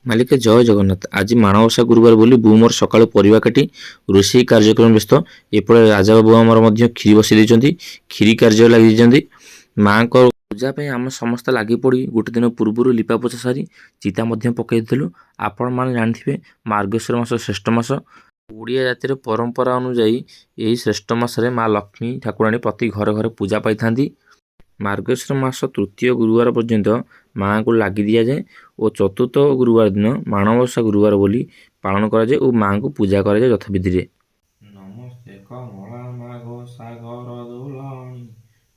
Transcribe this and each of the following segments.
ମାଲିକ, ଜୟ ଜଗନ୍ନାଥ। ଆଜି ମାଣବସା ଗୁରୁବାର ବୋଲି ବୋଉ ମୋର ସକାଳୁ ପରିବା କାଟି ରୋଷେଇ କାର୍ଯ୍ୟକ୍ରମ ବ୍ୟସ୍ତ। ଏପଟେ ରାଜାବାବୁ ଆମର ମଧ୍ୟ କ୍ଷୀରି ବସେଇ ଦେଇଛନ୍ତି, କ୍ଷୀରି କାର୍ଯ୍ୟ ଲାଗିଯାଇଛନ୍ତି। ମାଆଙ୍କ ପୂଜା ପାଇଁ ଆମେ ସମସ୍ତେ ଲାଗି ପଡ଼ି ଗୋଟେ ଦିନ ପୂର୍ବରୁ ଲିପା ପୋଛା ସାରି ଚିତା ମଧ୍ୟ ପକାଇ ଦେଇଥିଲୁ। ଆପଣମାନେ ଜାଣିଥିବେ, ମାର୍ଗଶିର ମାସ ଶ୍ରେଷ୍ଠ ମାସ। ଓଡ଼ିଆ ଜାତିର ପରମ୍ପରା ଅନୁଯାୟୀ ଏହି ଶ୍ରେଷ୍ଠ ମାସରେ ମା ଲକ୍ଷ୍ମୀ ଠାକୁରାଣୀ ପ୍ରତି ଘରେ ଘରେ ପୂଜା ପାଇଥାନ୍ତି। ମାର୍ଗଶିର ମାସ ତୃତୀୟ ଗୁରୁବାର ପର୍ଯ୍ୟନ୍ତ ମାଆଙ୍କୁ ଲାଗି ଦିଆଯାଏ ଓ ଚତୁର୍ଥ ଗୁରୁବାର ଦିନ ମାଣବସା ଗୁରୁବାର ବୋଲି ପାଳନ କରାଯାଏ ଓ ମାଆଙ୍କୁ ପୂଜା କରାଯାଏ ଯଥାବିଧିରେ। ନମସ୍ତେ କମଳା ମାଗୋ ସାଗର ଦୁଲଣୀ,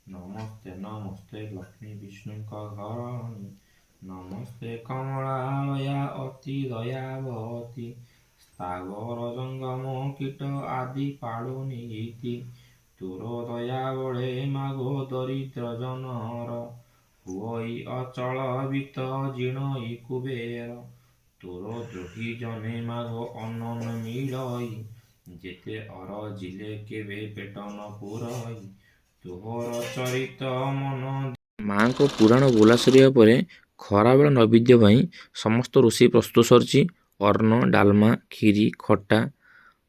ନମସ୍ତେ ନମସ୍ତେ ଲକ୍ଷ୍ମୀ ବିଷ୍ଣୁଙ୍କ ଘରଣୀ, ନମସ୍ତେ କମଳାଳୟା ଅତି ଦୟାବତୀ, ସ୍ଥାବର ଜଙ୍ଗମ କୀଟ ଆଦି ପାଳୁ ନିତି। ତୋର ଦୟା ବଳେ ମାଗୋ ଦରିଦ୍ର ଜନର, ହୁଅଇ ଅଚଳ ବିତ୍ତ ଜିଣଇ କୁବେର। ତୋର ଦ୍ରୋହୀ ଜନେ ମାଗୋ ଅନ୍ନ ନ ମିଳଇ, ଯେତେ ଅରଜିଲେ କେବେ ପେଟ ନ ପୂରଇ। ତୋହର ଚରିତ ମନ ମାଆଙ୍କ ପୁରାଣ ବୋଲା ସରିବା ପରେ ଖରାବେଳ ନୈବେଦ୍ୟ ପାଇଁ ସମସ୍ତ ରୋଷେଇ ପ୍ରସ୍ତୁତ ସରିଛି। ଅନ୍ନ, ଡାଲମା, କ୍ଷୀରି, ଖଟା,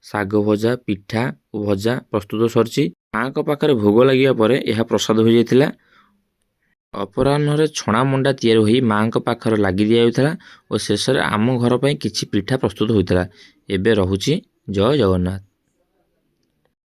ଶାଗ ଭଜା, ପିଠା ଓ ଭଜା ପ୍ରସ୍ତୁତ ସରିଛି। ମାଆଙ୍କ ପାଖରେ ଭୋଗ ଲାଗିବା ପରେ ଏହା ପ୍ରସାଦ ହୋଇଯାଇଥିଲା। ଅପରାହ୍ନରେ ଛଣା ମଣ୍ଡା ତିଆରି ହୋଇ ମାଆଙ୍କ ପାଖରେ ଲାଗି ଦିଆଯାଉଥିଲା ଓ ଶେଷରେ ଆମ ଘର ପାଇଁ କିଛି ପିଠା ପ୍ରସ୍ତୁତ ହୋଇଥିଲା। ଏବେ ରହୁଛି। ଜୟ ଜଗନ୍ନାଥ।